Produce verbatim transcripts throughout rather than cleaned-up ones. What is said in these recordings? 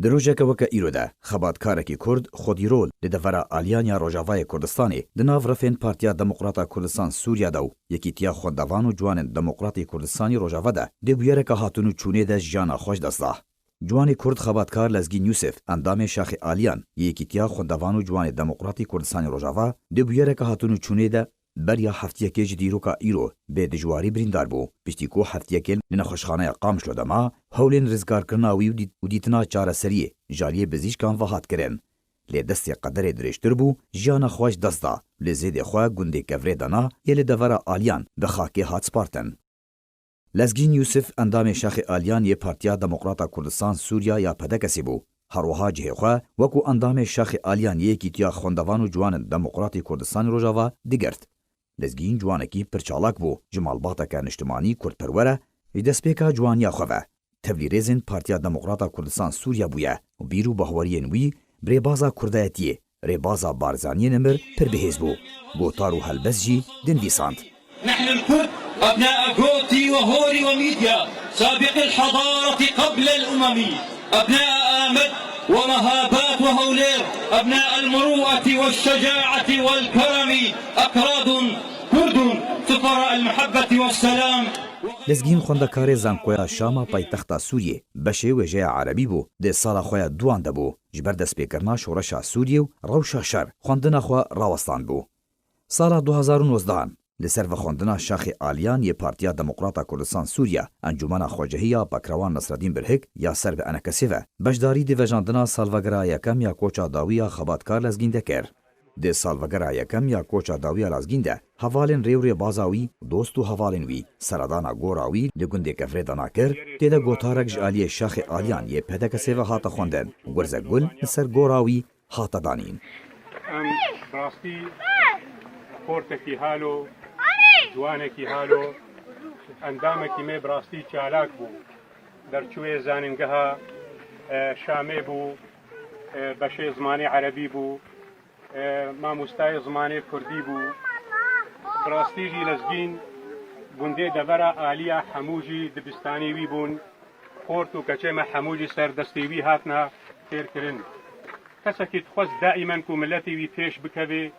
Di rojeke weke îro de, xebatkarekî Kurd, Xwedî Rol, li devera Aliyan ya Rojavayê Kurdistanê, di nav refên Partiya Demokrata Kurdistan Sûriya de û Yekîtiya Xwendevan û Ciwanên Demokratî Kurdistanî Rojava de, di bûyereke hatin û çûnê de jiyana xwe ji dest da. Ciwanê Kurd xebatkar Lezgîn Yûsif, endamê Şaxê Aliyan yê Yekîtiya Xwendevan û Ciwanê Demokratî Kurdistanê Rojava, di bûyereke hatin û çûnê de, beriya heftiyekê ji dîroka îro bê dijwarî birîndar bû. Piştî ku heftiyekê li nexweşxaneya Qamişlo de ma, hewlên rizgarkirina wî û dît-, û dîtina çareseriyê ji aliyê bizîşkan ve hat kirin. Lê destê qederê dirêjtir bû, jiyana xwe ji dest da. Li zêdê xwe gundê Kevrê Dana yê li devera Aliyan bi xakê hat spartin. Lezgîn Yûsif endamê Şaxê Aliyan yê Partiya Demokrata Kurdistan Sûriya ya P D K S'ê bû. Her wiha cihê xwe wekû endamê Şaxê Aliyan yê Yekîtiya Xwendevan û Ciwanên Demokratî Kurdistanê Rojava digirt. Lezgîn ciwanekî pir çalak bû, ji malbateke niştimanî kurdperwer e, ji destpêka ciwaniya xwe ve tevlîrêzên Partiya Demokrata Kurdistan Sûriya bûye û bîr û bahweriyên wî bi rêbaza kurdayetiyê, rêbaza Barzaniyê nemir pir bihêz bû. Gotar û helbest jî dinivîsand. نحن الكرد أبناء غوتي وهوري وميديا، سابق الحضارة قبل الأمم، أبناء آمد ومهابات وهولير، أبناء المروءة والشجاعة والكرم، أكراد كرد سفراء المحبة والسلام. Lezgîn xwendekarê Zankoya Şama paytexta Sûriyê, beşê wêjeya erebî bû. Di sala xwe ya duan de bû, ji ber destpêkirina şoreşa Sûriyê û rewşa şer xwendina xwe rawestandbû. Sala du hazar û nozdehan li ser vexwendina Şaxê Aliyan yê Partiya Demokrata Kurdistan Sûriya, Encûmena Xwecihî ya Pakrewan Nesredîn Birhik ya ser bi enekesê ve beşdarî di vejandina salvegera yekem ya koça dawî ya xebatkar Lezgîn de kir. Di salvegera yekem ya koça dawî ya Lezgîn de hevalên rê û rêbaza wî, dost û hevalên wî seredana gora wî li gundê Kevrê Dana kir, tê de gotarek ji aliyê Şaxê Aliyan yê P D K S'ê ve hate xwendin. Gurze gul li ser gora wî hate danîn. Em bi rastî xortekî halo, ciwanekî halo, endamekî me bi rastî çalak bû. Derçûyê zanîngeha, e, Şamê bû, e, beşê zimanê erebî bû, e, mamostayê zimanê kurdî bû. Bi rastî jî Lezgîn gundê devera Aliya hemû jî dibistanê wî bûn. Xort û keçê me hemû jî ser destê wî hatine fêrkirin. Kesekî dixwest daîmen ku miletê wî pêş bikeve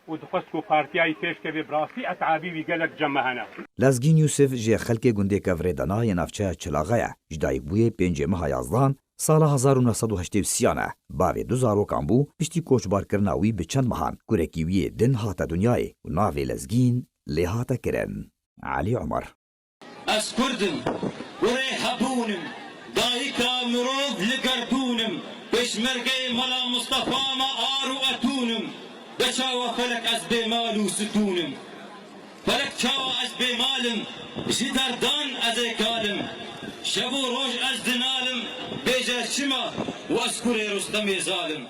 û dixwest ku partiya wî pêş keve, bi rastî et'abî wî gelek cem me hene. Lezgîn Yûsif jê xelkê gundê Kevrê Dana yê navçeya Çilaxa ye. Ji dayikbûyê pêncê meha yazdehan sala hezar û neh sed û heştê û sêyan e. Bavê du zarokan bû, piştî koçbarkirina wî bi çend mehan kurekî wî yê din hate dinyayê û navê Lezgîn lê hate kirin. Elî Omer. Ez Kurd im, kurê hebûn im, dayika mirov li gerdûn im, pêşmergeyê Mela Mistefa me ar û etûn im, de çawa felek ez bê mal û stûn im. Felek çawa ez bê mal im, ji derdan ez ê kal im, şev û roj ez di nal im, bêje çima û ez kurê Rustemê zal im.